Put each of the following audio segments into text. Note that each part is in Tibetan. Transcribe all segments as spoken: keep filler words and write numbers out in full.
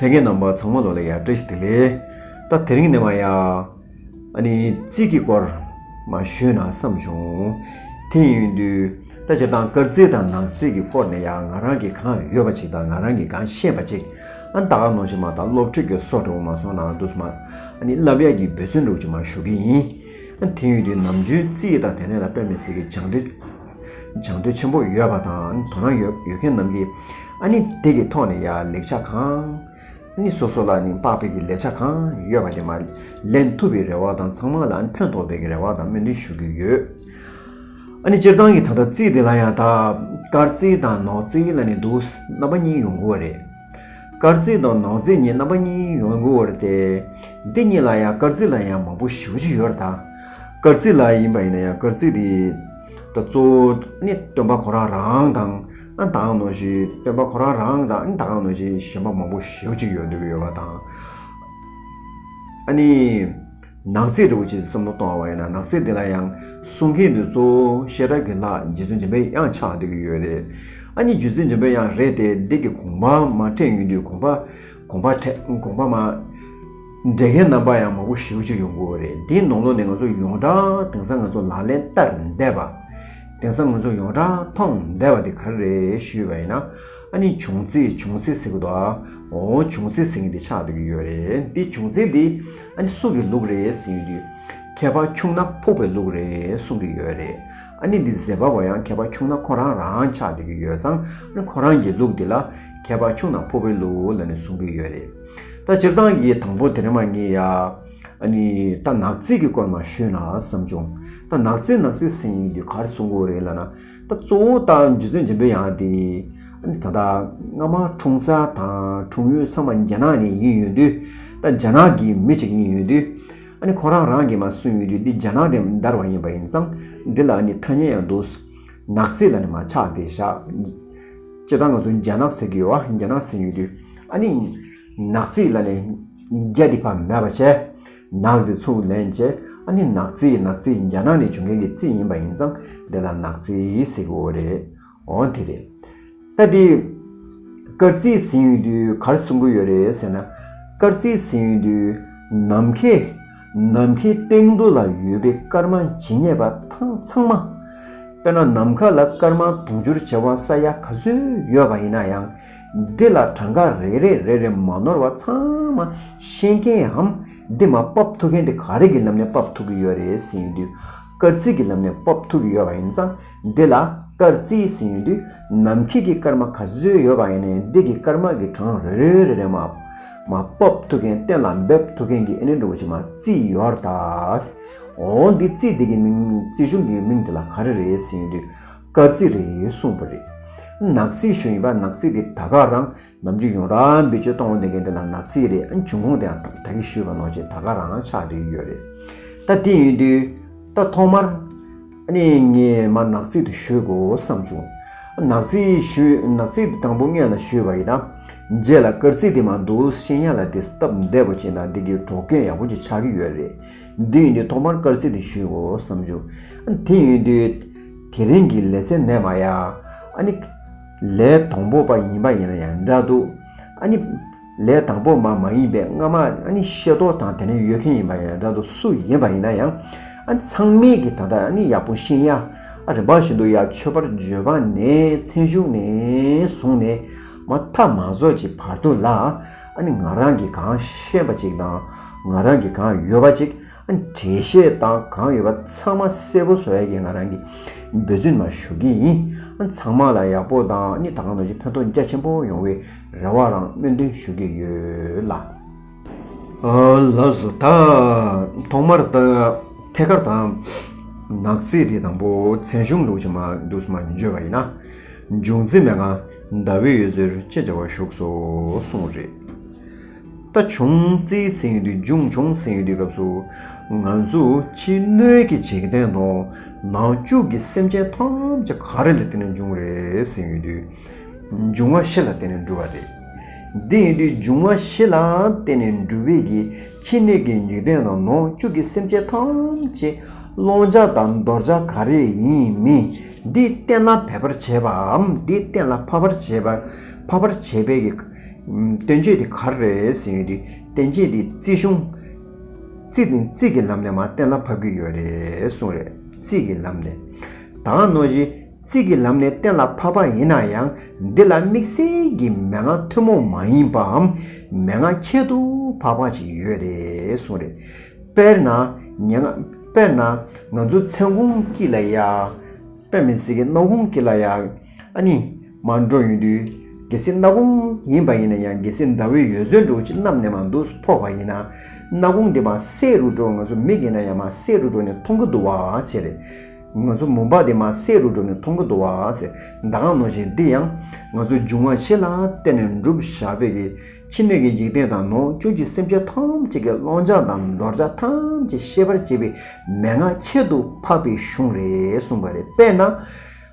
ལྷན་རྒྱས་རྣམ་པ་ཚང་མ་ལོ་ལ་ཡ་བཀྲ་ཤིས་བདེ་ལེགས། ད་དེ་རིང་ནས་མ་ཡ། ཨ་ནི་རྩིས་ཀྱི་སྐོར་མ་ཞུས་ན་བསམ་བྱུང་། དེ་ཡིན་དུས་ད་སྤྱིར་བཏང་སྐར་རྩིས་དང་ནག་རྩིས་ཀྱི་སྐོར་ནས་ཡ་ང་རང་གི་གང་ཡོད་པ་ཅིག་དང་ང་རང་གི་གང་ཤེས་པ་ཅིག་ཨ་ད་ག་ནང་བཞིན་མ་ད་སློབ་ཁྲིད་ཀྱི་སོ་འདྲ་བོ་མ་སོང་ན་འདུག་སེ་མ་ཨ་ནི་བསླབ་ཡག་གི་འབད་བརྩོན་འདྲ་བོ་ཅིག་མ་ཞུ་གི་ཡིན། ཨ་དེ་ཡིན་དུས་ནམ་རྒྱུན་རྩིས་དང་དེ་ནས་ལ་དཔེ་མི་སྲིད་ཀྱི་སྦྱང་འདོད་སྦྱང་འདོད་ཆེན་པོ་ཡོད་པ་དང་དོ་སྣང་ཡོད་ཡོད་མཁན་རྣམས་ཀྱིས་ཨ་ནི་དེ་གི་ཐོག་ནས་ཡ་ལེགས་ཆ་གང་ཨ་ནི་སོ་སོ་ལ་ནི་དཔག་པའི་གི་ལེགས་ཆ་གང་ཡོད་པ་དེ་མ་ལེན་ཐུབ་པའི་རེ་བ་དང་ཚང་མ་ལ་ཨ་ནི་ཕན་ཐོགས་པའི་གི་རེ་བ་དང་སྨོན་འདུན་ཞུ་གི་ཡོད། ཨ་ནི་སྤྱིར་བཏང་གི་ད་ལྟ་རྩིས་དེ་ལ་ཡང་ད་སྐར་རྩིས་དང་ནག་རྩིས་ལ་ནི་འདུག་རྣམ་པ་གཉིས་ཡོང་གི་ཡོད་རེད། སྐར་རྩིས་དང་ནག་རྩིས་གཉིས་རྣམ་པ་གཉིས་ཡོང་གི་ཡོད་རེད་དེ། འདི་གཉིས་ལ་ཡང་སྐར་རྩིས་ལ་ཡང་མང་པོ་ཞེ་པོ་ཅིག་ཡོད་རེད་ད། སྐར་རྩིས་ལ་ཡིན་པ་ཡིན་ན་ཡང་སྐར་རྩིས་དེ་ད་གཙོ་བོ་ནི་སྟོན་པ་ཁོ་རང་རང་དང་ཨ་ད་ག་ནང་བཞིན་སྟོན་པ་ཁོ་རང་རང་དང་ཨ་ད་ག་ནང་བཞིན་གཞན་པ་མང་པོ་ཞེ་པོ་ཅིག་ཡོད་འདུག་ཡོད་པ་དང་། ཨ་ནི། ནག་རྩིས་འདྲ་བོ་ཅིག་བསམ་བློ་གཏོང་བ་ཡིན་ན་ནག་རྩིས་འདི་ལ་ཡང་གསུང་མཁན་འདི་གཙོ་བོ་བཤད་གྲྭ་གི་ལྷ་རྗེ་བཙུན་འཇམ་པའི་དབྱངས་ཆགས་བསྡད་ཀྱི་ཡོད་རེད། ཨ་ནི་རྗེ་བཙུན་འཇམ་པའི་དབྱངས་རེད་དེ་འདི་གི་དགོངས་པ་མ་འགྲེལ་ཡོང་དུས་དགོངས་པ་དགོངས་པ་འགྲེལ་དགོངས་པ་མ་འགྲེལ་མཁན་རྣམ་པ་ཡང་མང་པོ་ཞེ་པོ་ཅིག་ཡོང་གི་ཡོད་རེད། འདིའི་ནང་ལོགས་ནས་ང་ཚོ་ཡོངས་གྲགས་དེང་སང་ང་ཚོ་ལག་ལེན་བསྟར་བསྡད་པ། དེང་སང་ང་ཚོ་ཡོངས་གྲགས་མཐོང་བསྡད་པ་དེ་ག་རེ་རེད་ཞུས་པ་ཡིན་ན། ཨ་ནི་འབྱུང་རྩིས་འབྱུང་རྩིས་ཟེར་གི་འདུག་ཨ། འོ་འབྱུང་རྩིས་ཟེར་མཁན་དེ་ཆགས་བསྡད་ཀྱི་ཡོད་རེད། འདི་འབྱུང་རྩིས་འདི་ཨ་ནི་སུ་གི་ལུགས་རེད་ཟེར་ཡོང་དུས། མཁས་པ་ཁྱུང་ནག་ཕུག་པའི་ལུགས་རེད་གསུང་གི་ཡོད་རེད། ཨ་ནི་འདི་མཛད་པ་བ་ཡང་མཁས་པ་ཁྱུང་ནག་ཁོ་རང་རང་ཆགས་བསྡད་ཀྱི་ཡོད་ཙང་ཨ་ནི་ཁོ་རང་གི་ལུགས་འདི་ལ་མཁས་པ་ཁྱུང་ནག་ཕུག་པའི་ལུགས་ལ་ནི་གསུང་གི་ཡོད་རེད། ད་སྤྱིར་བཏང་གི་དང་པོ་དེ་རིང་མ་ངེད་ཡ། ཨ་ནི་ད་ནག་རྩིས་ཀྱི་སྐོར་མ་ཞུས་ན་བསམ་བྱུང་། ད་ནག་རྩིས་ནག་རྩིས་ཟེར་ཡོང་དུས་ག་རེ་གསུང་གི་ཡོད་རེད་ལབ་ན། ད་གཙོ་བོ་ད་རྗེ་བཙུན་འཇམ་པའི་དབྱངས་དེ། ཨ་ནི་ད་ལྟ་སྔ་མ་འཁྲུངས་ས་དང་འཁྲུངས་ཡུལ་ཚང་མ་རྒྱ་ནག་ནས་ཡིན་ཡོང་དུས། ད་རྒྱ་ནག་གི་མི་གཅིག་ཡིན་ཡོང་དུས། ཨ་ནི་ཁོ་རང་རང་གིས་མ་གསུངས་ཡོང་དུས་འདི་རྒྱ་ནག་དེ་དར་བ་ཡིན་པ་ཡིན་ཙང་འདི་ལ་ཨ་ནི་ཐ་སྙད་ཡང་འདུག་ནག་རྩིས་ལ་ནི་མ་ཆགས་ཏེ་བཞག་སྤྱིར་བཏང་ང་ཚོ་རྒྱ་ནག་ཟེར་གི་ཡོད་ཨ། རྒྱ་ནག་ཟེར་ཡོང་དུས་ཨ་ནི་ནག་རྩིས་ལ་ནི་རྒྱ་འདི་ཕར་མེད་པ་བྱས། ནག་འདི་ཚུར་ལེན་བྱས། ཨ་ནི་ནག་རྩིས་ནག་རྩིས་རྒྱ་ནག་ནས་བྱུང་མཁན་གྱི་རྩིས་ཡིན་པ་ཡིན་ཙང་འདི་ལ་ནག་རྩིས་ཟེར་གི་ཡོད་རེད། འོ་དེ་རེད། ད་དེ། སྐར་རྩིས་ཟིན་ཡོང་དུས་ག་རེ་གསུང་གི་ཡོད་རེད་ཟེར་ན། སྐར་རྩིས་ཟིན་ཡོང་དུས་ནམ་མཁའི་ནམ་མཁའི་སྟེང་དུ་ལ་ཡོད་པའི་སྐར་མ་ཇི་སྙེད་པ་ཐང་ཚང་མ། དཔེར་ན་ནམ་མཁའ་ལ་སྐར་མ་དུང་ཕྱུར་བྱེ་བ་ས་ཡ་ག་ཚོད་ཡོད་པ་ཡིན་ན་ཡང་། འདི་ལ་གྲངས་ཀ་རེ་རེ་རེ་རེ་མ་ནོར་བ་ཚང་མ་ཤེས་མཁན་འམ། འདི་མར་ཕབ་ཐུབ་མཁན་དེ་ག་རེ་གི་ལམ་ནས་ཕབ་ཐུབ་ཀྱི་ཡོད་རེད་ཟེར་ཡོང་དུས། སྐར་རྩིས་ཀྱི་ལམ་ནས་ཕབ་ཐུབ་ཀྱི་ཡོད་པ་ཡིན་ཙང་། འདི་ལ་སྐར་རྩིས་ཟེར་ཡོང་དུས་ནམ་མཁའི་གི་སྐར་མ་ག་ཚོད་ཡོད་པ་ཡིན་ནའི་འདི་གི་སྐར་མ་གི་གྲངས་རེ་རེ་རེ་རེ་མ་མ་ཕབ་ཐུབ་མཁན་གཏན་ལ་འབེབས་ཐུབ་མཁན་གྱི་ཨེ་ནི་འདྲ་བོ་ཅིག་མ་རྩིས་ཡོད་ད། འོ་འདི་རྩིས་འདི་གི་མིང་རྩིས་གཞུང་གི་མིང་འདི་ལ་ག་རེ་རེད་ཟེར་ཡོང་དུས་སྐར་རྩིས་རེད་གསུངས་པ་རེད། ནག་རྩིས་ཞུ་ཡིན་པ་ནག་རྩིས་འདི་ད་ག་རང་ནམ་རྒྱུན་ཡོངས་གྲགས་བེད་སྤྱོད་གཏོང་བསྡད་མཁན་དེ་ལ་ནག་རྩིས་རེད། ཨ་འབྱུང་ཁུངས་དེ་ཡང་ད་ད་གིན་ཞུས་པ་ནང་བཞིན་ད་ག་རང་ཆགས་བསྡད་ཡོད་རེད། ད་དེ་ཡིན་དུས་ད་ཐོག་མར་ཨ་ནི་ངས་མ་ནག་རྩིས་དེ་ཞུ་དགོས་བསམ་བྱུང་། ནག་རྩིས་ཞུ་ནག་རྩིས་དེ་དང་པོ་སྔོན་ལ་ཞུས་པ་ཡིན་ན། རྗེས་ལ་སྐར་རྩིས་དེ་མ་འདུག་ཤེས་ཡ་ལ་དེ་སྟབས་བདེ་པོ་བྱས་ན་འདི་གི་གྲོགས་སྐད་ཡག་པོ་ཅིག་ཆགས་ཀྱི་ཡོད་རེད། འདི་ཡིན་དུས་ཐོག་མར་སྐར་རྩིས་དེ་ཞུ་དགོས་བསམ་བྱུང་། ཨ་དེ་ཡིན་དུས་དེ་རིང་གི་ལེ་ཚན་ནས་མ་ཡ། ཨ་ནི། ལས་དང་པོ་པ་ཡིན་པ་ཡིན་ན་ཡང་འདྲ་འདུག་ཨ་ནི། ལས་དང་པོ་མ་མ་ཡིན་པའི་སྔ་མ་ཨ་ནི་ཤེས་རྟོགས་དང་དེ་ནས་ཡོད་མཁན་ཡིན་པ་ཡིན་ན་འདྲ་འདུག་སུ་ཡིན་པ་ཡིན་ན་ཡང་། ཨ་ནི་ཚང་མས་ཀྱི་ད་ལྟ་ཨ་ནི་ཡག་པོ་ཤེས་ཡ། ཨ་རིམ་པ་བཞིན་དུ་ཡ་མཆོད་པར་བརྗོད་པ་ནས་མཚན་བཞུགས་ནས་བཟུང་ནས་མ་མཐའ་མ་རྫོགས་ཀྱི་བར་དུ་ལ། ཨ་ནི་ང་རང་གིས་གང་ཤེས་པ་ཅིག་དང་ང་རང་གིས་གང་ཡོད་པ་ཅིག་ཨ་ནི་འགྲེལ་བཤད་དང་གང་ཡོད་པ་ཚང་མ་གསལ་པོ་བཟོ་ཡ་གི་ང་རང་གི་འབད་བརྩོན་མ་ཞུ་གི་ཡིན། ཨ་ནི་ཚང་མ་ལ་ཡག་པོ་དང་ཨ་ནི་ད་ག་ནང་བཞིན་ཕན་ཐོགས་རྒྱ་ཆེན་པོ་ཡོང་བའི་རེ་བ་རང་སྨོན་འདུན་ཞུ་གི་ཡོད་ལགས། ཨ་ལགས་སོ། ད་ཐོག་མར་ད་ཐད་ཀར་དང་ནག་རྩིས་དེ་དང་པོ་མཚན་གཞུང་ལུགས་ཀྱི་མ་འདུག་སེ་མ་བརྗོད་པ་ཡིན་ན། འབྱུང་རྩིས་མན་ངག་ཟླ་བའི་འོད་ཟེར་ཅེས་བྱ་བ་བཞུགས་སོ་གསུངས་རེད། ད་འབྱུང་རྩིས་ཟེར་ཡོང་དུས་འབྱུང་འབྱུང་ཟེར་ཡོང་དུས་སྐབས་སུ་ང་ཚོ་ཕྱི་སྣོད་ཀྱི་འཇིག་རྟེན་དང་ནང་བཅུད་ཀྱི་སེམས་ཅན་ཐམས་ཅད་ག་རེ་ལ་བརྟེན་ནས་འབྱུང་རེད་ཟེར་ཡོང་དུས། འབྱུང་བ་བཞི་ལ་བརྟེན་ནས་འགྲུབ་པ་རེད། འདི་ཡིན་དུས་འབྱུང་བ་བཞི་ལ་བརྟེན་ནས་འགྲུབ་པའི་གི་ཕྱི་སྣོད་ཀྱི་འཇིག་རྟེན་དང་ནང་བཅུད་ཀྱི་སེམས་ཅན་ཐམས་ཅད་བླང་བྱ་དང་དོར་བྱ་ག་རེ་ཡིན་མིན་འདི་གཏན་ལ་ཕབ་པར་བྱེད་པའམ་འདི་གཏན་ལ་ཕབ་པར་བྱེད་པ་ཕབ་པར་བྱེད་པའི་གི་ བསྟན་བཅོས་དེ་ག་རེ་རེད་ཟེར་ཡོང་དུས། བསྟན་བཅོས་དེ་རྩིས་གཞུང་། རྩིས་དེ་རྩིས་ཀྱི་ལམ་ནས་མར་གཏན་ལ་ཕབ་ཀྱི་ཡོད་རེད་གསུངས་རེད། རྩིས་ཀྱི་ལམ་ནས། ད་ག་ནང་བཞིན་རྩིས་ཀྱི་ལམ་ནས་གཏན་ལ་ཕབ་པ་ཡིན་ན་ཡང་། འདི་ལ་དམིགས་བསལ་གྱི་མན་ངག་ཐུན་མོང་མ་ཡིན་པའམ། མན་ངག་ཁྱད་དུ་འཕགས་པ་ཅིག་ཡོད་རེད་གསུངས་རེད། དཔེར་ན། ཉེ་ང་། དཔེར་ན། ང་ཚོ་མཚན་གུང་དཀྱིལ་ལ་ཡ། དཔེ་མི་སྲིད་ཀྱི་སྣ་གུང་དཀྱིལ་ལ་ཡ། ཨ་ནི། མར་འགྲོ་ཡོང་དུས། གལ་སྲིད་སྣ་གུང་ཡིན་པ་ཡིན་ན་ཡང་། གལ་སྲིད་ཟླ་བའི་འོད་ཟེར་འདྲ་བོ་ཅིག་གནམ་ནས་མར་འདུག་ཕོག་པ་ཡིན་ན། སྣ་གུང་དེ་མར་གསལ་རུ་འགྲོ། ང་ཚོ་མིག་གིས་ན་ཡང་མར་གསལ་རུ་འགྲོ་ནས་མཐོང་གི་འདུག་པ་བྱས་རེད། ང་ཚོ་མུན་པ་དེ་མར་གསལ་རུ་འགྲོ་ནས་མཐོང་གི་འདུག་པ་ཟེར། ད་ག་ནང་བཞིན་འདི་ཡང་ང་ཚོ་འབྱུང་བ་བཞི་ལ་བརྟེན་ནས་གྲུབ་བཞག་པའི་གི་ཕྱི་སྣོད་ཀྱི་འཇིག་རྟེན་དང་། ནང་བཅུད་ཀྱི་སེམས་ཅན་ཐམས་ཅད་ཀྱི་བླང་བྱ་དང་དོར་བྱ་ཐམས་ཅད་ཤེས་པར་བྱེད་པའི་མན་ངག་ཁྱད་དུ་འཕགས་པའི་གཞུང་རེད་གསུངས་པ་རེད། དཔེར་ན།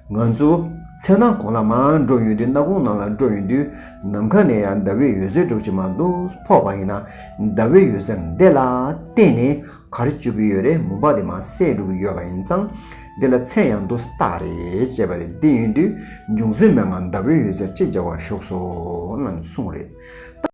ང་ཚོ་མཚན་ནག་གུང་ལ་མར་འགྲོ་ཡོང་དུས། སྣ་གུང་ནང་ལ་འགྲོ་ཡོང་དུས། ནམ་མཁའ་ནས་ཡང་ཟླ་བའི་འོད་ཟེར་འདྲ་བོ་ཅིག་མར་འདུག་ཕོག་པ་ཡིན་ན། ཟླ་བའི་འོད་ཟེར་འདི་ལ་བརྟེན་ནས་ག་རེ་བྱེད་ཀྱི་ཡོད་རེད། མུན་པ་དེ་མར་གསལ་འགྲོ་གི་ཡོད་པ་ཡིན་ཙང་། འདི་ལ་མཚན་ཡང་དུ་རྟགས་རེད་ཅེས་པ་རེད། འདི་ཡིན་དུས་འབྱུང་རྩིས་མན་ངག་ཟླ་བའི་འོད་ཟེར་ཅེས་བྱ་བ་བཞུགས་སོ་ལབ་གསུངས་རེད།